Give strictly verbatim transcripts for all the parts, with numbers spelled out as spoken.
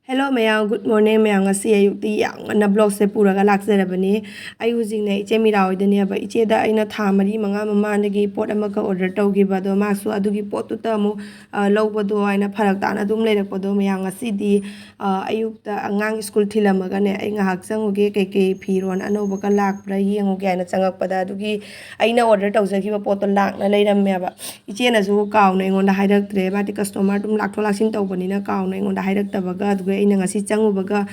Hello ꯃꯌꯥꯝ, good morning ꯃꯌꯥꯝ꯫ ꯉꯁꯤ ꯑꯌꯨꯛꯇꯤ ꯌꯥꯝ ꯉꯟꯅ vlogꯁꯦ ꯄꯨꯔꯒ ꯂꯥꯛꯆꯔꯕꯅꯤ꯫ ꯑꯩ ꯍꯧꯖꯤꯛꯅꯦ ꯏꯆꯦ ꯃꯤꯔꯥ ꯍꯣꯏꯗꯅꯦꯕ꯫ ꯏꯆꯦꯗ ꯑꯩꯅ ꯊꯥ ꯃꯔꯤ ꯃꯉꯥ ꯃꯃꯥꯡꯗꯒꯤ ꯄꯣꯠ ꯑꯃꯈꯛ order ꯇꯧꯈꯤꯕ, ꯑꯗꯣ ꯃꯥꯁꯨ ꯑꯗꯨꯒꯤ ꯄꯣꯠꯇꯨꯇ ꯑꯃꯨꯛ, ꯑ, ꯂꯧꯕꯗꯣ ꯍꯥꯏꯅ ꯐꯔꯛ ꯇꯥꯅ ꯑꯗꯨꯝ ꯂꯩꯔꯛꯄꯗꯣ ꯃꯌꯥꯝ, ꯉꯁꯤꯗꯤ, ꯑ, ꯑꯌꯨꯛꯇ ꯑꯉꯥꯡ ꯁ꯭ꯀꯨꯜ ꯊꯤꯜꯂꯝꯃꯒꯅꯦ ꯑꯩ ꯉꯥꯏꯍꯥꯛ ꯆꯪꯉꯨꯒꯦ, ꯀꯩꯀꯩ ꯐꯤꯔꯣꯟ ꯑꯅꯧꯕꯒ ꯂꯥꯛꯄ꯭ꯔꯥ ꯌꯦꯡꯉꯨꯒꯦ ꯍꯥꯏꯅ ꯆꯪꯉꯛꯄꯗ ꯑꯗꯨꯒꯤ ꯑꯩꯅ order ꯇꯧꯖꯈꯤꯕ ꯄꯣꯠꯇꯣ ꯂꯥꯛꯅ ꯂꯩꯔꯝꯃꯦꯕ꯫ ꯏꯆꯦꯅꯁꯨ ꯀꯥꯎꯅ ꯑꯩꯉꯣꯟꯗ ꯍꯥꯏꯔꯛꯇ꯭ꯔꯦ꯫ ꯃꯥꯗꯤ customer ꯑꯗꯨꯝ ꯂꯥꯛꯊꯣꯛ ꯂꯥꯛꯁꯤꯟ ꯇꯧꯕꯅꯤꯅ ꯀꯥꯎꯅ ꯑꯩꯉꯣꯟꯗ ꯍꯥꯏꯔꯛꯇꯕꯒ, ꯑꯗꯨꯒ ꯑꯩꯅ ꯉꯁꯤ ꯆꯪꯉꯨꯕꯒ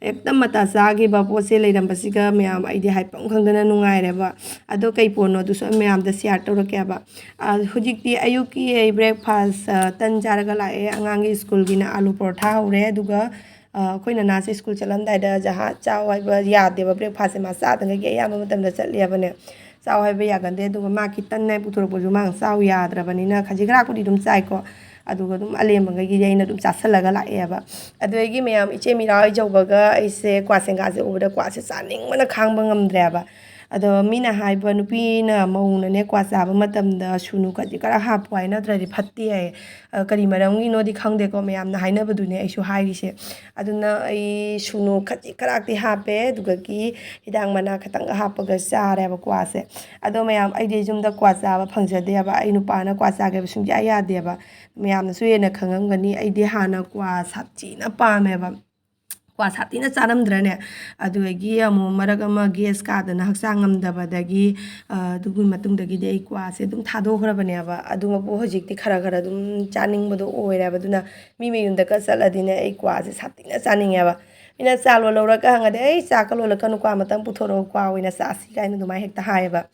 ꯍꯦꯛꯇ ꯃꯇꯥ ꯆꯥꯈꯤꯕ ꯄꯣꯠꯁꯦ ꯂꯩꯔꯝꯕꯁꯤꯒ ꯃꯌꯥꯝ ꯑꯩꯗꯤ ꯍꯥꯏꯐꯝ ꯈꯪꯗꯅ ꯅꯨꯡꯉꯥꯏꯔꯦꯕ꯫ ꯑꯗꯣ ꯀꯩ ꯄꯣꯠꯅꯣ ꯑꯗꯨꯁꯨ ꯑꯩ ꯃꯌꯥꯝꯗ share ꯇꯧꯔꯛꯀꯦꯕ꯫ ꯑ, ꯍꯧꯖꯤꯛꯇꯤ ꯑꯌꯨꯛꯀꯤ ꯑꯩ breakfast, ꯑ, ꯇꯟ ꯆꯥꯔꯒ ꯂꯥꯛꯑꯦ꯫ ꯑꯉꯥꯡꯒꯤ ꯁ꯭ꯀꯨꯜꯒꯤꯅ ꯑꯥꯂꯨ ꯄꯔꯣꯊꯥ ꯍꯧꯔꯦ, ꯑꯗꯨꯒ, ꯑ, ꯑꯩꯈꯣꯏ ꯅꯅꯥꯁꯦ ꯁ꯭ꯀꯨꯜ ꯆꯠꯂꯝꯗꯥꯏꯗ ꯖꯍꯥ ꯆꯥꯎ ꯍꯥꯏꯕ ꯌꯥꯗꯦꯕ꯫ Breakfastꯁꯦ ꯃꯥ ꯆꯥꯗꯉꯩꯒꯤ ꯑꯌꯥꯝꯕ ꯃꯇꯝꯗ ꯆꯠꯂꯦꯕꯅꯦ꯫ ꯆꯥꯎ ꯍꯥꯏꯕ ꯌꯥꯒꯟꯗꯦ꯫ ꯑꯗꯨꯒ ꯃꯥ ꯈꯤꯇꯪꯅꯦ ꯄꯨꯊꯣꯔꯛꯄꯁꯨ ꯃꯥꯅ ꯆꯥꯎ ꯌꯥꯗ꯭ꯔꯕꯅꯤꯅ ꯈꯖꯤꯛ ꯈꯔꯥꯛꯄꯨꯗꯤ ꯑꯗꯨꯝ ꯆꯥꯏꯀꯣ꯫ ꯑꯗꯨꯒ ꯑꯗꯨꯝ ꯑꯂꯦꯝꯕꯈꯩꯒꯤꯗꯤ ꯑꯩꯅ ꯑꯗꯨꯝ ꯆꯥꯁꯜꯂꯒ ꯂꯥꯛꯑꯦꯕ꯫ ꯑꯗꯨꯗꯒꯤ ꯃꯌꯥꯝ ꯏꯆꯦ ꯃꯤꯔꯥ ꯍꯣꯏ ꯌꯧꯕꯒ ꯑꯩꯁꯦ ꯀ꯭ꯋꯥ ꯁꯦꯡꯒꯥꯁꯦ ꯎꯕꯗ ꯀ꯭ꯋꯥꯁꯦ ꯆꯥꯅꯤꯡꯕꯅ ꯈꯥꯡꯕ ꯉꯝꯗ꯭ꯔꯦꯕ꯫ ꯑꯗꯣ ꯃꯤꯅ ꯍꯥꯏꯕ ꯅꯨꯄꯤꯅ ꯃꯧꯅꯅꯦ ꯀ꯭ꯋꯥ ꯆꯥꯕ ꯃꯇꯝꯗ ꯁꯨꯅꯨ ꯈꯖꯤꯛ ꯈꯔ ꯍꯥꯞꯄꯨ ꯍꯥꯏ, ꯅꯠꯇ꯭ꯔꯗꯤ ꯐꯠꯇꯦ ꯍꯥꯏꯌꯦ꯫ ꯑ, ꯀꯔꯤ ꯃꯔꯝꯒꯤꯅꯣꯗꯤ ꯈꯪꯗꯦꯀꯣ, ꯃꯌꯥꯝꯅ ꯍꯥꯏꯅꯕꯗꯨꯅꯦ ꯑꯩꯁꯨ ꯍꯥꯏꯔꯤꯁꯦ꯫ ꯑꯗꯨꯅ ꯑꯩ ꯁꯨꯅꯨ ꯈꯖꯤꯛ ꯈꯔꯥꯛꯇꯤ ꯍꯥꯞꯄꯦ, ꯑꯗꯨꯗꯒꯤ ꯍꯤꯗꯥꯛ ꯃꯅꯥ ꯈꯤꯇꯪꯒ ꯍꯥꯞꯄꯒ ꯆꯥꯔꯦꯕ ꯀ꯭ꯋꯥꯁꯦ꯫ ꯑꯗꯣ ꯃꯌꯥꯝ, ꯑꯩꯗꯤ ꯌꯨꯝꯗ ꯀ꯭ꯋꯥ ꯆꯥꯕ ꯐꯪꯖꯗꯦꯕ, ꯑꯩ ꯅꯨꯄꯥꯅ ꯀ꯭ꯋꯥ ꯆꯥꯒꯦꯕ ꯁꯨꯡꯌꯥ ꯌꯥꯗꯦꯕ꯫ ꯃꯌꯥꯝꯅꯁꯨ ꯍꯦꯟꯅ ꯈꯪꯉꯝꯒꯅꯤ, ꯑꯩꯗꯤ ꯍꯥꯟꯅ ꯀ꯭ꯋꯥ ꯁꯥꯊꯤꯅ ꯄꯥꯝꯃꯦꯕ꯫ ꯀ꯭ꯋꯥ ꯁꯥꯊꯤꯅ ꯆꯥꯔꯝꯗ꯭ꯔꯅꯦ? ꯑꯗꯨꯗꯒꯤ ꯑꯃꯨꯛ ꯃꯔꯛ ꯑꯃ gas ꯀꯥꯗꯅ ꯍꯛꯆꯥꯡ ꯉꯝꯗꯕꯗꯒꯤ, ꯑ, ꯑꯗꯨꯒꯤ ꯃꯇꯨꯡꯗꯒꯤꯗꯤ ꯑꯩ ꯀ꯭ꯋꯥꯁꯦ ꯑꯗꯨꯝ ꯊꯥꯗꯣꯛꯈ꯭ꯔꯕꯅꯦꯕ꯫ ꯑꯗꯨꯃꯛꯄꯨ ꯍꯧꯖꯤꯛꯇꯤ ꯈꯔ ꯈꯔ ꯑꯗꯨꯝ ꯆꯥꯅꯤꯡꯕꯗꯣ ꯑꯣꯏꯔꯦꯕ꯫ ꯑꯗꯨꯅ ꯃꯤ ꯃꯌꯨꯝꯗꯒ ꯆꯠꯂꯗꯤꯅꯦ ꯑꯩ ꯀ꯭ꯋꯥꯁꯦ ꯁꯥꯊꯤꯅ ꯆꯥꯅꯤꯡꯉꯦꯕ꯫ ꯃꯤꯅ ꯆꯥ ꯂꯣꯜꯂꯧꯔꯒ ꯍꯪꯉꯗꯤ, "ꯑꯩ ꯆꯥꯒ ꯂꯣꯜꯂꯛꯀꯅꯨ, ꯀ꯭ꯋꯥ ꯃꯇꯪ ꯄꯨꯊꯣꯔꯛꯑꯣ, ꯀ꯭ꯋꯥ ꯑꯣꯏꯅ ꯆꯥꯁꯤ" ꯀꯥꯏꯅ ꯑꯗꯨꯃꯥꯏꯅ ꯍꯦꯛꯇ ꯍꯥꯏꯌꯦꯕ꯫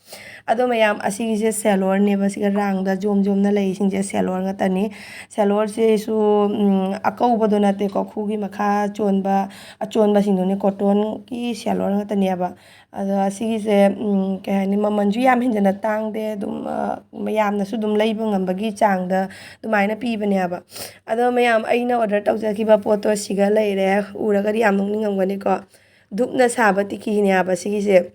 ꯑꯗꯣ ꯃꯌꯥꯝ, ꯑꯁꯤꯒꯤꯁꯦ ꯁꯦꯂꯣꯔꯅꯦꯕ, ꯁꯤꯒ ꯔꯥꯡꯗ ꯖꯣꯝ ꯖꯣꯝꯅ ꯂꯩꯔꯤꯁꯤꯡꯁꯦ ꯁꯦꯂꯣꯔ ꯉꯥꯛꯇꯅꯤ꯫ ꯁꯦꯂꯣꯔꯁꯤꯁꯨ, ꯎꯝ, ꯑꯀꯧꯕꯗꯣ ꯅꯠꯇꯦꯀꯣ, ꯈꯨꯒꯤ ꯃꯈꯥ ꯆꯣꯟꯕ, ꯑꯆꯣꯟꯕꯁꯤꯡꯗꯨꯅꯦ, cottonꯒꯤ ꯁꯦꯂꯣꯔ ꯉꯥꯛꯇꯅꯦꯕ꯫ ꯑꯗꯣ ꯑꯁꯤꯒꯤꯁꯦ, ꯎꯝ, ꯀꯩ ꯍꯥꯏꯅꯤ, ꯃꯃꯜꯁꯨ ꯌꯥꯝ ꯍꯦꯟꯖꯟꯅ ꯇꯥꯡꯗꯦ, ꯑꯗꯨꯝ, ꯑ, ꯃꯌꯥꯝꯅꯁꯨ ꯑꯗꯨꯝ ꯂꯩꯕ ꯉꯝꯕꯒꯤ ꯆꯥꯡꯗ ꯑꯗꯨꯃꯥꯏꯅ ꯄꯤꯕꯅꯦꯕ꯫ ꯑꯗꯣ ꯃꯌꯥꯝ, ꯑꯩꯅ order ꯇꯧꯖꯈꯤꯕ ꯄꯣꯠꯇꯣ ꯁꯤꯒ ꯂꯩꯔꯦ꯫ ꯎꯔꯒꯗꯤ ꯌꯥꯝ ꯅꯣꯛꯅꯤꯡꯉꯝꯒꯅꯤꯀꯣ꯫ ꯙꯨꯞꯅ ꯁꯥꯕ ꯇꯤꯀꯤꯅꯦ ꯍꯥꯏꯕ ꯁꯤꯒꯤꯁꯦ꯫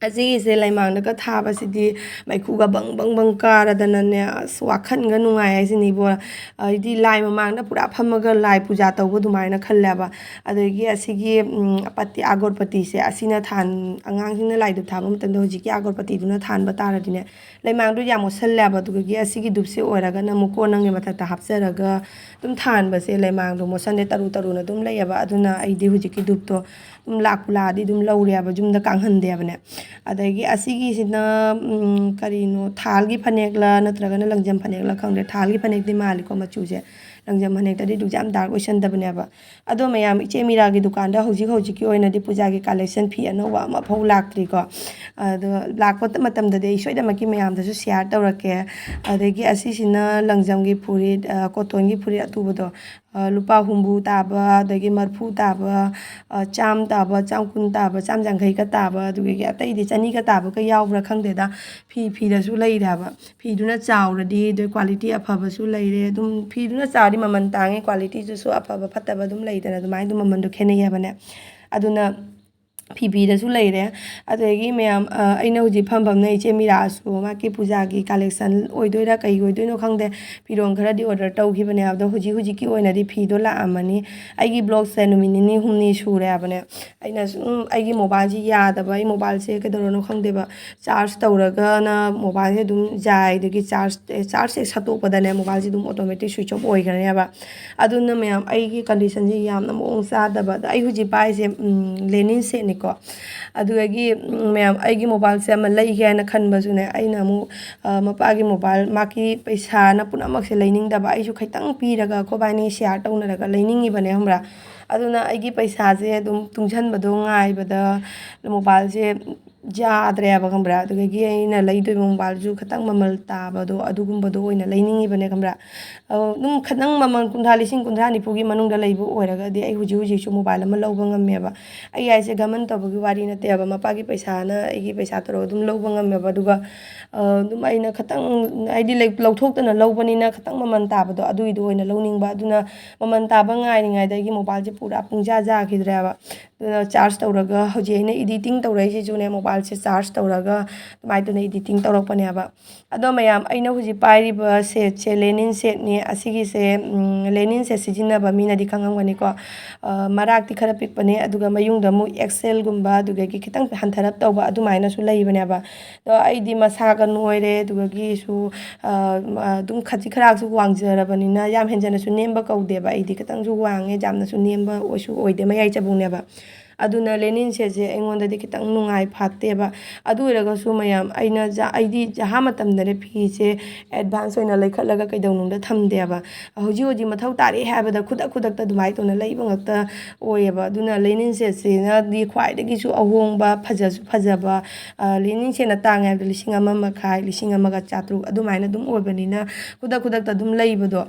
ꯑꯁꯤꯒꯤꯁꯦ ꯂꯩꯃꯥꯡꯗꯒ ꯊꯥꯕꯁꯤꯗꯤ ꯃꯩꯈꯨꯒ ꯕꯪ ꯕꯪ ꯕꯪ ꯀꯥꯔꯗꯅꯅꯦ, ꯑꯁ, ꯋꯥꯈꯜꯒ ꯅꯨꯡꯉꯥꯏ ꯍꯥꯏꯁꯤꯅꯤꯕꯣ꯫ ꯍꯥꯏꯗꯤ ꯂꯥꯏ ꯃꯃꯥꯡꯗ ꯄꯨꯔꯥ ꯐꯝꯃꯒ ꯂꯥꯏ ꯄꯨꯖꯥ ꯇꯧꯕ ꯑꯗꯨꯃꯥꯏꯅ ꯈꯜꯂꯦꯕ꯫ ꯑꯗꯒꯤ ꯑꯁꯤꯒꯤ, ꯎꯝ, ꯄꯠꯇꯤ, ꯑꯒꯣꯔꯄꯇꯤꯁꯦ ꯑꯁꯤꯅ ꯊꯥꯟ-, ꯑꯉꯥꯡꯁꯤꯡꯅ ꯂꯥꯏ ꯙꯨꯞ ꯊꯥꯕ ꯃꯇꯝꯗ ꯍꯧꯖꯤꯛꯀꯤ ꯑꯒꯣꯔꯄꯇꯤꯗꯨꯅ ꯊꯥꯟꯕ ꯇꯥꯔꯗꯤꯅꯦ, ꯂꯩꯃꯥꯡꯗꯣ ꯌꯥꯝ ꯃꯣꯠꯁꯜꯂꯦꯕ꯫ ꯑꯗꯨꯗꯒꯤ ꯑꯁꯤꯒꯤ ꯙꯨꯞꯁꯦ ꯑꯣꯏꯔꯒꯅ ꯑꯃꯨꯛ ꯀꯣꯟ ꯑꯃꯒꯤ ꯃꯊꯛꯇ ꯍꯥꯞꯆꯔꯒ ꯑꯗꯨꯝ ꯊꯥꯟꯕꯁꯦ ꯂꯩꯃꯥꯡꯗꯣ ꯃꯣꯠꯁꯟꯗꯦ, ꯇꯔꯨ ꯇꯔꯨꯅ ꯑꯗꯨꯝ ꯂꯩꯌꯦꯕ꯫ ꯑꯗꯨꯅ ꯑꯩꯗꯤ ꯍꯧꯖꯤꯛꯀꯤ ꯙꯨꯞꯇꯣ ꯑꯗꯨꯝ ꯂꯥꯛꯄꯨ ꯂꯥꯛꯑꯗꯤ ꯑꯗꯨꯝ ꯂꯧꯔꯦꯕ, ꯌꯨꯝꯗ ꯀꯥꯡꯍꯟꯗꯦꯕꯅꯦ꯫ ꯑꯗꯒꯤ ꯑꯁꯤꯒꯤꯁꯤꯅ, ꯎꯝ, ꯀꯔꯤꯅꯣ, ꯊꯥꯜꯒꯤ ꯐꯅꯦꯛꯂ ꯅꯠꯇ꯭ꯔꯒꯅ ꯂꯪꯖꯝ ꯐꯅꯦꯛꯂ ꯈꯪꯗ꯭ꯔꯦ, ꯊꯥꯜꯒꯤ ꯐꯅꯦꯛꯇꯤ ꯃꯥꯜꯂꯤꯀꯣ ꯃꯆꯨꯁꯦ꯫ ꯂꯪꯖꯝ ꯐꯅꯦꯛꯇꯗꯤ ꯑꯗꯨꯛ ꯌꯥꯝ ꯗꯥꯔꯛ ꯑꯣꯏꯁꯟꯗꯕꯅꯦꯕ꯫ ꯑꯗꯣ ꯃꯌꯥꯝ, ꯏꯆꯦ ꯃꯤꯔꯥꯒꯤ ꯗꯨꯀꯥꯟꯗ ꯍꯧꯖꯤꯛ ꯍꯧꯖꯤꯛꯀꯤ ꯑꯣꯏꯅꯗꯤ ꯄꯨꯖꯥꯒꯤ ꯀꯂꯦꯛꯁꯟ ꯐꯤ ꯑꯅꯧꯕ ꯑꯃꯐꯥꯎ ꯂꯥꯛꯇ꯭ꯔꯤꯀꯣ꯫ ꯑꯗꯣ ꯂꯥꯛꯄ ꯃꯇꯝꯗꯗꯤ ꯑꯩ ꯁꯣꯏꯗꯅꯃꯛꯀꯤ ꯃꯌꯥꯝꯗꯁꯨ ꯁꯤꯌꯥꯔ ꯇꯧꯔꯛꯀꯦ꯫ ꯑꯗꯒꯤ ꯑꯁꯤꯁꯤꯅ ꯂꯪꯖꯝꯒꯤ ꯐꯨꯔꯤꯠ, ꯑ, ꯀꯣꯇꯣꯟꯒꯤ ꯐꯨꯔꯤꯠ ꯑꯇꯨꯕꯗꯣ, ꯑ, ꯂꯨꯄꯥ ꯍꯨꯝꯐꯨ ꯇꯥꯕ, ꯑꯗꯒꯤ ꯃꯔꯤꯐꯨ ꯇꯥꯕ, ꯑ, ꯆꯥꯝꯃ ꯇꯥꯕ, ꯆꯥꯝ ꯀꯨꯟ ꯇꯥꯕ, ꯆꯥꯝ ꯌꯥꯡꯈꯩꯒ ꯇꯥꯕ, ꯑꯗꯨꯗꯒꯤ ꯑꯇꯩꯗꯤ ꯆꯅꯤꯒ ꯇꯥꯕꯒ ꯌꯥꯎꯕ꯭ꯔꯥ ꯈꯪꯗꯦꯗ꯫ ꯐꯤ ꯐꯤꯗꯁꯨ ꯂꯩꯔꯦꯕ꯫ ꯐꯤꯗꯨꯅ ꯆꯥꯎꯔꯗꯤ ꯑꯗꯨ ꯀ꯭ꯋꯥꯂꯤꯇꯤ ꯑꯐꯕꯁꯨ ꯂꯩꯔꯦ꯫ ꯑꯗꯨꯝ ꯐꯤꯗꯨꯅ ꯆꯥꯎꯔꯗꯤ ꯃꯃꯜ ꯇꯥꯡꯉꯦ, ꯀ꯭ꯋꯥꯂꯤꯇꯤꯗꯨꯁꯨ ꯑꯐꯕ ꯐꯠꯇꯕ ꯑꯗꯨꯝ ꯂꯩꯗꯅ, ꯑꯗꯨꯃꯥꯏꯅ ꯑꯗꯨꯝ ꯃꯃꯜꯗꯣ ꯈꯦꯠꯅꯩ ꯍꯥꯏꯕꯅꯦ꯫ ꯑꯗꯨꯅ ꯐꯤ ꯐꯤꯗꯁꯨ ꯂꯩꯔꯦ꯫ ꯑꯗꯒꯤ ꯃꯌꯥꯝ, ꯑ, ꯑꯩꯅ ꯍꯧꯖꯤꯛ ꯐꯝ ꯐꯝꯅ ꯏꯆꯦ ꯃꯤꯔꯥꯁꯨ ꯃꯥꯒꯤ ꯄꯨꯖꯥꯒꯤ ꯀꯂꯦꯛꯁꯟ ꯑꯣꯏꯗꯣꯏꯔꯥ ꯀꯩ ꯑꯣꯏꯗꯣꯏꯅꯣ ꯈꯪꯗꯦ, ꯐꯤꯔꯣꯜ ꯈꯔꯗꯤ ꯑꯣꯔꯗꯔ ꯇꯧꯈꯤꯕꯅꯦ꯫ ꯑꯗꯣ ꯍꯧꯖꯤꯛ ꯍꯧꯖꯤꯛꯀꯤ ꯑꯣꯏꯅꯗꯤ ꯐꯤꯗꯣ ꯂꯥꯛꯑꯝꯃꯅꯤ꯫ ꯑꯩꯒꯤ ꯕ꯭ꯂꯣꯛꯁꯦ ꯅꯨꯃꯤꯠ ꯅꯤꯅꯤ ꯍꯨꯝꯅꯤ ꯁꯨꯔꯦ ꯍꯥꯏꯕꯅꯦ꯫ ꯑꯩꯅ ꯁꯨꯝ ꯑꯩꯒꯤ ꯃꯣꯕꯥꯏꯜꯁꯤ ꯌꯥꯗꯕ, ꯑꯩ ꯃꯣꯕꯥꯏꯜꯁꯦ ꯀꯩꯗꯧꯔꯅꯣ ꯈꯪꯗꯦꯕ, ꯆꯥꯔꯖ ꯇꯧꯔꯒꯅ ꯃꯣꯕꯥꯏꯜꯁꯦ ꯑꯗꯨꯝ ꯌꯥꯏ, ꯑꯗꯒꯤ ꯆꯥꯔꯖ, ꯑꯦ, ꯆꯥꯔꯖ ꯍꯦꯛ ꯁꯠꯇꯣꯛꯄꯗꯅꯦ ꯃꯣꯕꯥꯏꯜꯁꯦ ꯑꯗꯨꯝ ꯑꯣꯇꯣꯃꯦꯇꯤꯛ ꯁ꯭ꯋꯤꯆ ꯑꯣꯐ ꯑꯣꯏꯈ꯭ꯔꯅꯦꯕ꯫ ꯑꯗꯨꯅ ꯃꯌꯥꯝ, ꯑꯩꯒꯤ ꯀꯟꯗꯤꯁꯟꯁꯦ ꯌꯥꯝꯅ ꯃꯑꯣꯡ ꯆꯥꯗꯕ꯫ ꯑꯗꯣ ꯑꯩ ꯍꯧꯖꯤꯛ ꯄꯥꯏꯔꯤꯁꯦ, ꯎꯝ, ꯂꯦꯅꯤꯟ ꯁꯦꯠꯅꯤꯀꯣ꯫ ꯑꯗꯨꯗꯒꯤ, ꯎꯝ, ꯃꯌꯥꯝ, ꯑꯩꯒꯤ ꯃꯣꯕꯥꯏꯜꯁꯦ ꯑꯃ ꯂꯩꯒꯦ ꯍꯥꯏꯅ ꯈꯟꯕꯁꯨꯅꯦ, ꯑꯩꯅ ꯑꯃꯨꯛ, ꯑ, ꯃꯄꯥꯒꯤ ꯃꯣꯕꯥꯏꯜ, ꯃꯥꯒꯤ ꯄꯩꯁꯥꯅ ꯄꯨꯝꯅꯃꯛꯁꯦ ꯂꯩꯅꯤꯡꯗꯕ, ꯑꯩꯁꯨ ꯈꯤꯇꯪ ꯄꯤꯔꯒ ꯑꯩꯈꯣꯏꯕꯥꯅꯤ ꯁꯤꯌꯥꯔ ꯇꯧꯅꯔꯒ ꯂꯩꯅꯤꯡꯉꯤꯕꯅꯦ, ꯈꯪꯕ꯭ꯔꯥ? ꯑꯗꯨꯅ ꯑꯩꯒꯤ ꯄꯩꯁꯥꯁꯦ ꯑꯗꯨꯝ ꯇꯨꯡꯁꯟꯕꯗꯣ ꯉꯥꯏꯕꯗ ꯃꯣꯕꯥꯏꯜꯁꯦ ꯌꯥꯗ꯭ꯔꯦꯕ, ꯈꯪꯕ꯭ꯔꯥ? ꯑꯗꯨꯗꯒꯤ ꯑꯩꯅ ꯂꯩꯗꯣꯏꯕ ꯃꯣꯕꯥꯏꯜꯁꯨ ꯈꯤꯇꯪ ꯃꯃꯜ ꯇꯥꯕꯗꯣ, ꯑꯗꯨꯒꯨꯝꯕꯗꯣ ꯑꯣꯏꯅ ꯂꯩꯅꯤꯡꯉꯤꯕꯅꯦ, ꯈꯪꯕ꯭ꯔꯥ? ꯑꯗꯣ ꯑꯗꯨꯝ ꯈꯤꯇꯪ ꯃꯃꯜ ꯀꯨꯟꯊ꯭ꯔꯥ, ꯂꯤꯁꯤꯡ ꯀꯨꯟꯊ꯭ꯔꯥ ꯅꯤꯐꯨꯒꯤ ꯃꯅꯨꯡꯗ ꯂꯩꯕ ꯑꯣꯏꯔꯒꯗꯤ ꯑꯩ ꯍꯧꯖꯤꯛ ꯍꯧꯖꯤꯛꯁꯨ ꯃꯣꯕꯥꯏꯜ ꯑꯃ ꯂꯧꯕ ꯉꯝꯃꯦꯕ꯫ ꯑꯩ ꯍꯥꯏꯁꯦ ꯒꯃꯟ ꯇꯧꯕꯒꯤ ꯋꯥꯔꯤ ꯅꯠꯇꯦꯕ, ꯃꯄꯥꯒꯤ ꯄꯩꯁꯥꯅ, ꯑꯩꯒꯤ ꯄꯩꯁꯥ ꯇꯧꯔꯒ ꯑꯗꯨꯝ ꯂꯧꯕ ꯉꯝꯃꯦꯕ꯫ ꯑꯗꯨꯒ, ꯑ, ꯑꯗꯨꯝ ꯑꯩꯅ ꯈꯤꯇꯪ, ꯍꯥꯏꯗꯤ, ꯂꯩ-, ꯂꯧꯊꯣꯛꯇꯅ ꯂꯧꯕꯅꯤꯅ ꯈꯤꯇꯪ ꯃꯃꯜ ꯇꯥꯕꯗꯣ ꯑꯗꯨꯒꯤꯗꯣ ꯑꯣꯏꯅ ꯂꯧꯅꯤꯡꯕ꯫ ꯑꯗꯨꯅ ꯃꯃꯜ ꯇꯥꯕ ꯉꯥꯏꯔꯤꯉꯩꯗ ꯑꯩꯒꯤ ꯃꯣꯕꯥꯏꯜꯁꯦ ꯄꯨꯔꯥ ꯄꯨꯡꯖꯥ ꯖꯥꯈꯤꯗ꯭ꯔꯦꯕ꯫ ꯑꯗꯨꯅ ꯆꯥꯔꯖ ꯇꯧꯔꯒ ꯍꯧꯖꯤꯛ ꯑꯩꯅ ꯏꯗꯤꯇꯤꯡ ꯇꯧꯔꯛꯏꯁꯤꯁꯨꯅꯦ, ꯃꯣꯕꯥꯏꯜ ꯃꯣꯕꯥꯏꯜꯁꯦ ꯆꯥꯔꯖ ꯇꯧꯔꯒ ꯑꯗꯨꯃꯥꯏꯅ ꯇꯧꯅ ꯏꯗꯤꯇꯤꯡ ꯇꯧꯔꯛꯄꯅꯦꯕ꯫ ꯑꯗꯣ ꯃꯌꯥꯝ, ꯑꯩꯅ ꯍꯧꯖꯤꯛ ꯄꯥꯏꯔꯤꯕ ꯁꯦꯠꯁꯦ ꯂꯦꯅꯤꯟ ꯁꯦꯠꯅꯤ꯫ ꯑꯁꯤꯒꯤꯁꯦ ꯂꯦꯅꯤꯟ ꯁꯦꯠ ꯁꯤꯖꯤꯟꯅꯕ ꯃꯤꯅꯗꯤ ꯈꯪꯉꯝꯒꯅꯤꯀꯣ꯫ ꯃꯔꯥꯛꯇꯤ ꯈꯔ ꯄꯤꯛꯄꯅꯦ, ꯑꯗꯨꯒ ꯃꯌꯨꯡꯗ ꯑꯃꯨꯛ ꯑꯦꯛꯁꯦꯜꯒꯨꯝꯕ, ꯑꯗꯨꯗꯒꯤ ꯈꯤꯇꯪ ꯍꯟꯊꯔꯞ ꯇꯧꯕ ꯑꯗꯨꯃꯥꯏꯅꯁꯨ ꯂꯩꯕꯅꯦꯕ꯫ ꯑꯗꯣ ꯑꯩꯗꯤ ꯃꯁꯥꯒ ꯅꯣꯏꯔꯦ, ꯑꯗꯨꯗꯒꯤꯁꯨ ꯑꯗꯨꯝ ꯈꯖꯤꯛ ꯈꯔꯥꯛꯁꯨ ꯋꯥꯡꯖꯔꯕꯅꯤꯅ ꯌꯥꯝ ꯍꯦꯟꯖꯟꯅꯁꯨ ꯅꯦꯝꯕ ꯀꯧꯗꯦꯕ꯫ ꯑꯩꯗꯤ ꯈꯤꯇꯪꯁꯨ ꯋꯥꯡꯉꯦ, ꯌꯥꯝꯅꯁꯨ ꯅꯦꯝꯕ ꯑꯣꯏꯁꯨ ꯑꯣꯏꯗꯦ, ꯃꯌꯥꯏ ꯆꯕꯨꯛꯅꯦꯕ꯫ ꯑꯗꯨꯅ ꯂꯦꯅꯤꯟ ꯁꯦꯠꯁꯦ ꯑꯩꯉꯣꯟꯗꯗꯤ ꯈꯤꯇꯪ ꯅꯨꯡꯉꯥꯏ ꯐꯥꯠꯇꯦꯕ꯫ ꯑꯗꯨ ꯑꯣꯏꯔꯒꯁꯨ ꯃꯌꯥꯝ, ꯑꯩꯅ ꯖ-, ꯑꯩꯗꯤ ꯖꯍꯥ ꯃꯇꯝꯗꯅꯦ ꯐꯤꯁꯦ ꯑꯦꯗꯚꯥꯟꯁ ꯑꯣꯏꯅ ꯂꯩꯈꯠꯂꯒ ꯀꯩꯗꯧꯅꯨꯡꯗ ꯊꯝꯗꯦꯕ꯫ ꯍꯧꯖꯤꯛ ꯍꯧꯖꯤꯛ ꯃꯊꯧ ꯇꯥꯔꯦ ꯍꯥꯏꯕꯗ ꯈꯨꯗꯛ ꯈꯨꯗꯛꯇ ꯑꯗꯨꯃꯥꯏꯅ ꯇꯧꯅ ꯂꯩꯕ ꯉꯥꯛꯇ ꯑꯣꯏꯌꯦꯕ꯫ ꯑꯗꯨꯅ ꯂꯦꯅꯤꯟ ꯁꯦꯠꯁꯤꯅꯗꯤ ꯈ꯭ꯋꯥꯏꯗꯒꯤꯁꯨ ꯑꯍꯣꯡꯕ, ꯐꯖꯁꯨ ꯐꯖꯕ, ꯂꯦꯅꯤꯟ ꯁꯦꯠꯅ ꯇꯥꯡꯉꯦ ꯍꯥꯏꯕꯗ ꯂꯤꯁꯤꯡ ꯑꯃ ꯃꯈꯥꯏ, ꯂꯤꯁꯤꯡ ꯑꯃꯒ ꯆꯥꯇ꯭ꯔꯨꯛ ꯑꯗꯨꯃꯥꯏꯅ ꯑꯗꯨꯝ ꯑꯣꯏꯕꯅꯤꯅ ꯈꯨꯗꯛ ꯈꯨꯗꯛꯇ ꯑꯗꯨꯝ ꯂꯩꯕꯗꯣ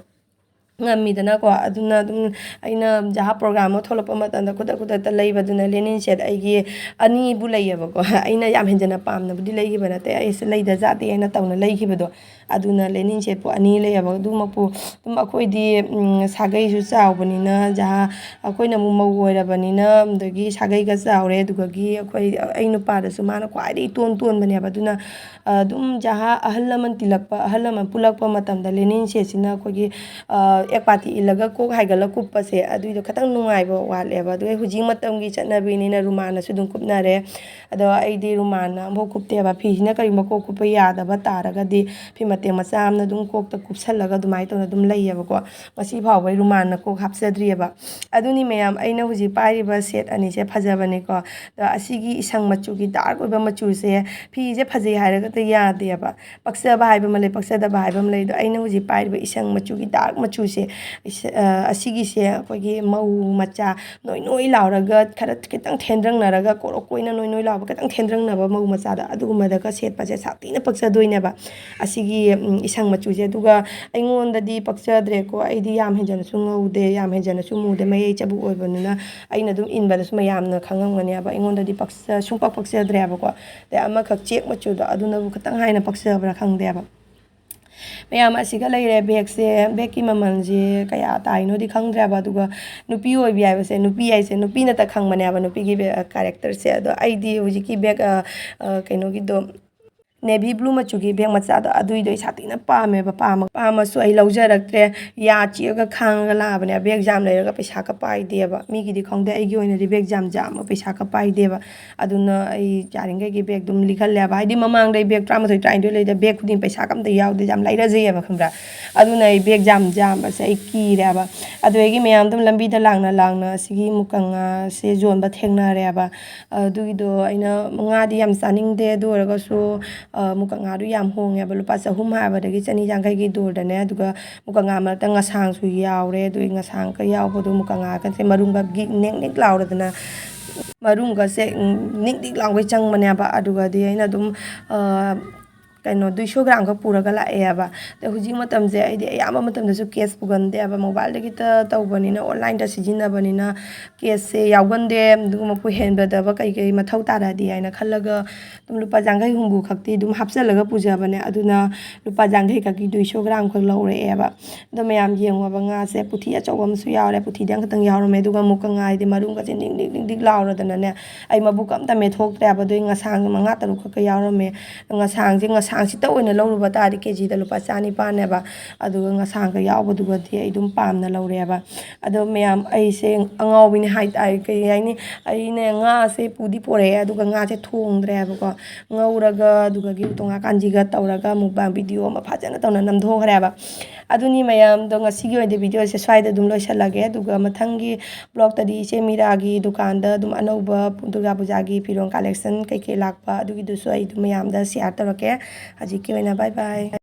ꯉꯝꯃꯤꯗꯅꯀꯣ꯫ ꯑꯗꯨꯅ ꯑꯗꯨꯝ ꯑꯩꯅ ꯖꯍꯥ ꯄ꯭ꯔꯣꯒ꯭ꯔꯥꯝ ꯑꯃ ꯊꯣꯛꯂꯛꯄ ꯃꯇꯝꯗ ꯈꯨꯗꯛ ꯈꯨꯗꯛꯇ ꯂꯩꯕꯗꯨꯅ ꯂꯦꯅꯤꯟ ꯁꯦꯠ ꯑꯩꯒꯤ ꯑꯅꯤꯕꯨ ꯂꯩꯌꯦꯕꯀꯣ꯫ ꯑꯩꯅ ꯌꯥꯝ ꯍꯦꯟꯖꯟꯅ ꯄꯥꯝꯅꯕꯨꯗꯤ ꯂꯩꯈꯤꯕ ꯅꯠꯇꯦ, ꯑꯩꯁꯦ ꯂꯩꯗ ꯖꯥꯠꯇꯦ ꯍꯥꯏꯅ ꯇꯧꯅ ꯂꯩꯈꯤꯕꯗꯣ꯫ ꯑꯗꯨꯅ ꯂꯦꯅꯤꯟ ꯁꯦꯠꯄꯨ ꯑꯅꯤ ꯂꯩꯌꯦꯕ꯫ ꯑꯗꯨꯃꯛꯄꯨ ꯑꯗꯨꯝ ꯑꯩꯈꯣꯏꯗꯤ ꯁꯥꯒꯩꯁꯨ ꯆꯥꯎꯕꯅꯤꯅ ꯖꯍꯥ, ꯑꯩꯈꯣꯏꯅ ꯑꯃꯨꯛ ꯃꯧ ꯑꯣꯏꯔꯕꯅꯤꯅ, ꯑꯗꯒꯤ ꯁꯥꯒꯩꯒ ꯆꯥꯎꯔꯦ꯫ ꯑꯗꯨꯗꯒꯤ ꯑꯩꯈꯣꯏ, ꯑꯩ ꯅꯨꯄꯥꯗꯁꯨ ꯃꯥꯅ ꯈ꯭ꯋꯥꯏꯗꯒꯤ ꯏꯇꯣꯟ ꯇꯣꯟꯕꯅꯦꯕ꯫ ꯑꯗꯨꯅ ꯑꯗꯨꯝ ꯖꯍꯥ ꯑꯍꯜ ꯂꯃꯟ ꯇꯤꯜꯂꯛꯄ, ꯑꯍꯜ ꯂꯃꯟ ꯄꯨꯜꯂꯛꯄ ꯃꯇꯝꯗ ꯂꯦꯅꯤꯟ ꯁꯦꯠꯁꯤꯅ ꯑꯩꯈꯣꯏꯒꯤ ꯑꯦꯛ ꯄꯥꯇꯤ ꯏꯜꯂꯒ ꯀꯣꯛ ꯍꯥꯏꯒꯠꯂ ꯀꯨꯞꯄꯁꯦ, ꯑꯗꯨꯏꯗꯣ ꯈꯤꯇꯪ ꯅꯨꯡꯉꯥꯏꯕ ꯋꯥꯠꯂꯦꯕ꯫ ꯑꯗꯨꯒ ꯍꯧꯖꯤꯛ ꯃꯇꯝꯒꯤ ꯆꯠꯅꯕꯤꯅꯤꯅ ꯔꯨꯃꯥꯟꯅꯁꯨ ꯑꯗꯨꯝ ꯀꯨꯞꯅꯔꯦ꯫ ꯑꯗꯣ ꯑꯩꯗꯤ ꯔꯨꯃꯥꯟꯅ ꯑꯃꯐꯥꯎ ꯀꯨꯞꯇꯦꯕ꯫ ꯐꯤꯁꯤꯅ ꯀꯔꯤꯒꯨꯝꯕ ꯀꯣꯛ ꯀꯨꯞꯄ ꯌꯥꯗꯕ ꯇꯥꯔꯒꯗꯤ ꯐꯤ ꯃꯇꯦꯛ ꯃꯆꯥ ꯑꯃꯅ ꯑꯗꯨꯝ ꯀꯣꯛꯇ ꯀꯨꯞꯁꯜꯂꯒ ꯑꯗꯨꯃꯥꯏꯅ ꯇꯧꯅ ꯑꯗꯨꯝ ꯂꯩꯌꯦꯕꯀꯣ꯫ ꯉꯁꯤ ꯐꯥꯎꯕ ꯑꯩ ꯔꯨꯃꯥꯟꯅ ꯀꯣꯛ ꯍꯥꯞꯆꯗ꯭ꯔꯤꯑꯕ꯫ ꯑꯗꯨꯅꯤ ꯃꯌꯥꯝ, ꯑꯩꯅ ꯍꯧꯖꯤꯛ ꯄꯥꯏꯔꯤꯕ ꯁꯦꯠ ꯑꯅꯤꯁꯦ ꯐꯖꯕꯅꯤꯀꯣ꯫ ꯑꯗꯣ ꯑꯁꯤꯒꯤ ꯏꯁꯪ ꯃꯆꯨꯒꯤ ꯗꯥꯔꯛ ꯑꯣꯏꯕ ꯃꯆꯨꯁꯦ, ꯐꯤꯁꯦ ꯐꯖꯩ ꯍꯥꯏꯔꯒꯇ ꯌꯥꯗꯦꯕ꯫ ꯄꯛꯆꯕ ꯍꯥꯏꯕ ꯑꯃ ꯂꯩ, ꯄꯛꯆꯗꯕ ꯍꯥꯏꯕ ꯑꯃ ꯂꯩ꯫ ꯑꯗꯣ ꯑꯩꯅ ꯍꯧꯖꯤꯛ ꯄꯥꯏꯔꯤꯕ ꯏꯁꯪ ꯃꯆꯨꯒꯤ ꯗꯥꯔꯛ ꯃꯆꯨꯁꯦ, ꯏꯁ-, ꯑ, ꯑꯁꯤꯒꯤꯁꯦ ꯑꯩꯈꯣꯏꯒꯤ ꯃꯧ ꯃꯆꯥ ꯅꯣꯏ ꯅꯣꯏ ꯂꯥꯎꯔꯒ ꯈꯔ ꯈꯤꯇꯪ ꯊꯦꯟꯗ꯭ꯔꯪꯅꯔꯒ, ꯀꯣꯔꯣꯛ ꯀꯣꯏꯅ ꯅꯣꯏ ꯅꯣꯏ ꯂꯥꯎꯕ ꯈꯤꯇꯪ ꯊꯦꯟꯗ꯭ꯔꯪꯅꯕ ꯃꯧ ꯃꯆꯥꯗ ꯑꯗꯨꯒꯨꯝꯕꯗꯒ ꯁꯦꯠꯄꯁꯦ ꯁꯥꯊꯤꯅ ꯄꯛꯆꯗꯣꯏꯅꯦꯕ ꯑꯁꯤꯒꯤ, ꯎꯝ, ꯏꯁꯪ ꯃꯆꯨꯁꯦ꯫ ꯑꯗꯨꯒ ꯑꯩꯉꯣꯟꯗꯗꯤ ꯄꯛꯆꯗ꯭ꯔꯦꯀꯣ꯫ ꯑꯩꯗꯤ ꯌꯥꯝ ꯍꯦꯟꯖꯟꯅꯁꯨ ꯉꯧꯗꯦ, ꯌꯥꯝ ꯍꯦꯟꯖꯟꯅꯁꯨ ꯃꯨꯗꯦ, ꯃꯌꯥꯏ ꯆꯕꯨꯛ ꯑꯣꯏꯕꯅꯤꯅ꯫ ꯑꯩꯅ ꯑꯗꯨꯝ ꯏꯟꯕꯗꯁꯨ ꯃꯌꯥꯝꯅ ꯈꯪꯉꯝꯒꯅꯦꯕ꯫ ꯑꯩꯉꯣꯟꯗꯗꯤ ꯄꯛꯆ-, ꯁꯨꯡꯄꯛ ꯄꯛꯆꯗ꯭ꯔꯦꯕꯀꯣ꯫ ꯑꯗꯩ ꯑꯃꯈꯛ ꯆꯦꯛ ꯃꯆꯨꯗꯣ, ꯑꯗꯨꯅꯕꯨ ꯈꯤꯇꯪ ꯍꯥꯏꯅ ꯄꯛꯆꯕ꯭ꯔꯥ ꯈꯪꯗꯦꯕ꯫ ꯃꯌꯥꯝ, ꯑꯁꯤꯒ ꯂꯩꯔꯦ ꯕꯦꯒꯁꯦ꯫ ꯕꯦꯒꯀꯤ ꯃꯃꯜꯁꯦ ꯀꯌꯥ ꯇꯥꯏꯅꯣꯗꯤ ꯈꯪꯗ꯭ꯔꯦꯕ꯫ ꯑꯗꯨꯒ ꯅꯨꯄꯤ ꯑꯣꯏꯕꯤ ꯍꯥꯏꯕꯁꯦ, ꯅꯨꯄꯤ ꯍꯥꯏꯁꯦ ꯅꯨꯄꯤꯅꯇ ꯈꯪꯕꯅꯦꯕ, ꯅꯨꯄꯤꯒꯤ ꯕꯦ-, ꯀꯦꯔꯦꯛꯇꯔꯁꯦ꯫ ꯑꯗꯣ ꯑꯩꯗꯤ ꯍꯧꯖꯤꯛꯀꯤ ꯕꯦꯒ, ꯑ, ꯑ, ꯀꯩꯅꯣꯒꯤꯗꯣ, ꯅꯦꯚꯤ ꯕ꯭ꯂꯨ ꯃꯆꯨꯒꯤ ꯕꯦꯒ ꯃꯆꯥꯗꯣ, ꯑꯗꯨꯏꯗꯣ ꯑꯩ ꯁꯥꯊꯤꯅ ꯄꯥꯝꯃꯦꯕ꯫ ꯄꯥꯝꯃ-, ꯄꯥꯝꯃꯁꯨ ꯑꯩ ꯂꯧꯖꯔꯛꯇ꯭ꯔꯦ꯫ ꯌꯥ ꯆꯤꯛꯑꯒ ꯈꯥꯡꯉꯒ ꯂꯥꯛꯑꯕꯅꯦ꯫ ꯕꯦꯒ ꯖꯥꯝ ꯂꯩꯔꯒ ꯄꯩꯁꯥꯒ ꯄꯥꯏꯗꯦꯕ꯫ ꯃꯤꯒꯤꯗꯤ ꯈꯪꯗꯦ, ꯑꯩꯒꯤ ꯑꯣꯏꯅꯗꯤ ꯕꯦꯒ ꯖꯥꯝ ꯖꯥꯝꯃ ꯄꯩꯁꯥꯒ ꯄꯥꯏꯗꯦꯕ꯫ ꯑꯗꯨꯅ ꯑꯩ ꯌꯥꯔꯤꯈꯩꯒꯤ ꯕꯦꯒ ꯑꯗꯨꯝ ꯂꯤꯛꯍꯜꯂꯦꯕ꯫ ꯍꯥꯏꯗꯤ ꯃꯃꯥꯡꯗ ꯑꯩ ꯕꯦꯒ ꯇꯔꯥꯃꯥꯊꯣꯏ, ꯇꯔꯥꯅꯤꯊꯣꯏ ꯂꯩꯗ, ꯕꯦꯒ ꯈꯨꯗꯤꯡ ꯄꯩꯁꯥꯒ ꯑꯝꯇ ꯌꯥꯎꯗꯦ, ꯌꯥꯝ ꯂꯩꯔꯖꯩꯑꯕ, ꯈꯪꯕ꯭ꯔꯥ? ꯑꯗꯨꯅ ꯑꯩ ꯕꯦꯒ ꯖꯥꯝ ꯖꯥꯝꯕꯁꯦ ꯑꯩ ꯀꯤꯔꯦꯕ꯫ ꯑꯗꯨꯗꯒꯤ ꯃꯌꯥꯝ ꯑꯗꯨꯝ ꯂꯝꯕꯤꯗ ꯂꯥꯛꯅ ꯂꯥꯛꯅ ꯑꯁꯤꯒꯤ ꯃꯨꯀꯥꯉꯥꯁꯦ ꯌꯣꯟꯕ ꯊꯦꯡꯅꯔꯦꯕ꯫ ꯑꯗꯨꯒꯤꯗꯣ ꯑꯩꯅ, ꯉꯥꯗꯤ ꯌꯥꯝ ꯆꯥꯅꯤꯡꯗꯦ, ꯑꯗꯨ ꯑꯣꯏꯔꯒꯁꯨ, ꯑ, ꯃꯨꯀꯥꯉꯥꯗꯣ ꯌꯥꯝ ꯍꯣꯡꯉꯦꯕ, ꯂꯨꯄꯥ ꯆꯍꯨꯝ ꯍꯥꯏꯕꯗꯒꯤ ꯆꯅꯤ ꯌꯥꯡꯈꯩꯒꯤ ꯗꯣꯔꯗꯅꯦ꯫ ꯑꯗꯨꯒ ꯃꯨꯀꯥꯉꯥ ꯃꯔꯛꯇ ꯉꯁꯥꯡꯁꯨ ꯌꯥꯎꯔꯦ꯫ ꯑꯗꯨꯒꯤ ꯉꯁꯥꯡꯒ ꯌꯥꯎꯕꯗꯣ, ꯃꯨꯀꯥꯉꯥꯒꯁꯦ ꯃꯔꯨꯝꯒ ꯒꯤꯛ ꯅꯤꯛ ꯅꯤꯛ ꯂꯥꯎꯔꯗꯅ, ꯃꯔꯨꯝꯒꯁꯦ, ꯎꯝ, ꯅꯤꯛ ꯅꯤꯛ ꯂꯥꯎꯒꯩ ꯆꯪꯕꯅꯦꯕ꯫ ꯑꯗꯨꯒꯗꯤ ꯑꯩꯅ ꯑꯗꯨꯝ, ꯑ, ꯀꯩꯅꯣ, ꯗꯨꯏꯁꯣ ꯒ꯭ꯔꯥꯝꯈꯛ ꯄꯨꯔꯒ ꯂꯥꯛꯑꯦꯕ꯫ ꯑꯗ ꯍꯧꯖꯤꯛ ꯃꯇꯝꯁꯦ ꯑꯩꯗꯤ ꯑꯌꯥꯝꯕ ꯃꯇꯝꯗꯁꯨ ꯀꯦꯁ ꯄꯨꯒꯟꯗꯦꯕ, ꯃꯣꯕꯥꯏꯜꯗꯒꯤꯇ ꯇꯧꯕꯅꯤꯅ, ꯑꯣꯟꯂꯥꯏꯟꯗ ꯁꯤꯖꯤꯟꯅꯕꯅꯤꯅ ꯀꯦꯁꯁꯦ ꯌꯥꯎꯒꯟꯗꯦ꯫ ꯑꯗꯨꯒꯨꯝꯕ ꯄꯨꯍꯦꯟꯕꯗꯕ ꯀꯩ ꯀꯩ ꯃꯊꯧ ꯇꯥꯔꯛꯑꯗꯤ ꯍꯥꯏꯅ ꯈꯜꯂꯒ ꯑꯗꯨꯝ ꯂꯨꯄꯥ ꯌꯥꯡꯈꯩ ꯍꯨꯝꯐꯨ ꯈꯛꯇꯤ ꯑꯗꯨꯝ ꯍꯥꯞꯆꯜꯂꯒ ꯄꯨꯖꯕꯅꯦ꯫ ꯑꯗꯨꯅ ꯂꯨꯄꯥ ꯌꯥꯡꯈꯩ ꯈꯛꯀꯤ ꯗꯨꯏꯁꯣ ꯒ꯭ꯔꯥꯝꯈꯛ ꯂꯧꯔꯛꯑꯦꯕ꯫ ꯑꯗꯣ ꯃꯌꯥꯝ ꯌꯦꯡꯉꯣꯕ, ꯉꯥꯁꯦ ꯄꯨꯊꯤ ꯑꯆꯧꯕ ꯑꯃꯁꯨ ꯌꯥꯎꯔꯦ, ꯄꯨꯊꯤꯗꯤ ꯑꯃꯈꯛꯇꯪ ꯌꯥꯎꯔꯝꯃꯦ꯫ ꯑꯗꯨꯒ ꯃꯨꯀꯥꯉꯥꯗꯤ ꯃꯔꯨꯝꯒꯁꯦ ꯅꯤꯛ ꯅꯤꯛ ꯅꯤꯛ ꯅꯤꯛ ꯂꯥꯎꯔꯗꯅꯅꯦ, ꯑꯩ ꯃꯕꯨꯛꯀ ꯑꯝꯇ ꯃꯦꯠꯊꯣꯛꯇ꯭ꯔꯦ ꯍꯥꯏꯕ꯫ ꯑꯗꯨꯒꯤ ꯉꯁꯥꯡꯁꯦ ꯃꯉꯥ ꯇꯔꯨꯛ ꯈꯛꯀ ꯌꯥꯎꯔꯝꯃꯦ꯫ ꯉꯁꯥꯡꯁꯦ, ꯉꯁꯥꯡꯁꯤꯇ ꯑꯣꯏꯅ ꯂꯧꯔꯨꯕ ꯇꯥꯔꯗꯤ ꯀꯦꯖꯤꯗ ꯂꯨꯄꯥ ꯆꯥꯅꯤꯄꯥꯟꯅꯦꯕ꯫ ꯑꯗꯨꯒ ꯉꯁꯥꯡꯒ ꯌꯥꯎꯕꯗꯨꯒꯗꯤ ꯑꯩ ꯑꯗꯨꯝ ꯄꯥꯝꯅ ꯂꯧꯔꯦꯕ꯫ ꯑꯗꯣ ꯃꯌꯥꯝ, ꯑꯩꯁꯦ ꯑꯉꯥꯎꯕꯤꯅꯤ ꯍꯥꯏꯇꯥꯔꯦ, ꯀꯩ ꯍꯥꯏꯅꯤ, ꯑꯩꯅ ꯉꯥꯁꯦ ꯄꯨꯗꯤ ꯄꯣꯔꯛꯑꯦ, ꯑꯗꯨꯒ ꯉꯥꯁꯦ ꯊꯣꯡꯗ꯭ꯔꯦꯕꯀꯣ꯫ ꯉꯧꯔꯒ, ꯑꯗꯨꯒ ꯇꯣꯉꯥ ꯀꯥꯟꯖꯤꯒ ꯇꯧꯔꯒ mukbang video ꯑꯃ ꯐꯖꯅ ꯇꯧꯅ ꯅꯝꯊꯣꯛꯈ꯭ꯔꯦꯕ꯫ ꯑꯗꯨꯅꯤ ꯃꯌꯥꯝꯗꯣ, ꯉꯁꯤꯒꯤ ꯑꯣꯏꯅꯗꯤ video ꯁꯦ ꯁ꯭ꯋꯥꯏꯗ ꯑꯗꯨꯝ ꯂꯣꯏꯁꯤꯜꯂꯒꯦ꯫ ꯑꯗꯨꯒ ꯃꯊꯪꯒꯤ vlog ꯇꯗꯤ ꯏꯆꯦ ꯃꯤꯔꯥꯒꯤ ꯗꯨꯀꯥꯟꯗ ꯑꯗꯨꯝ ꯑꯅꯧꯕ ꯗꯨꯔꯒꯥ ꯄꯨꯖꯥꯒꯤ ꯐꯤꯔꯣꯜ collection ꯀꯩꯀꯩ ꯂꯥꯛꯄ, ꯑꯗꯨꯒꯤꯗꯨꯁꯨ ꯑꯩ ꯑꯗꯨꯝ ꯃꯌꯥꯝꯗ share ꯇꯧꯔꯛꯀꯦ꯫ ꯍꯧꯖꯤꯛꯀꯤ ꯑꯣꯏꯅ bye bye꯫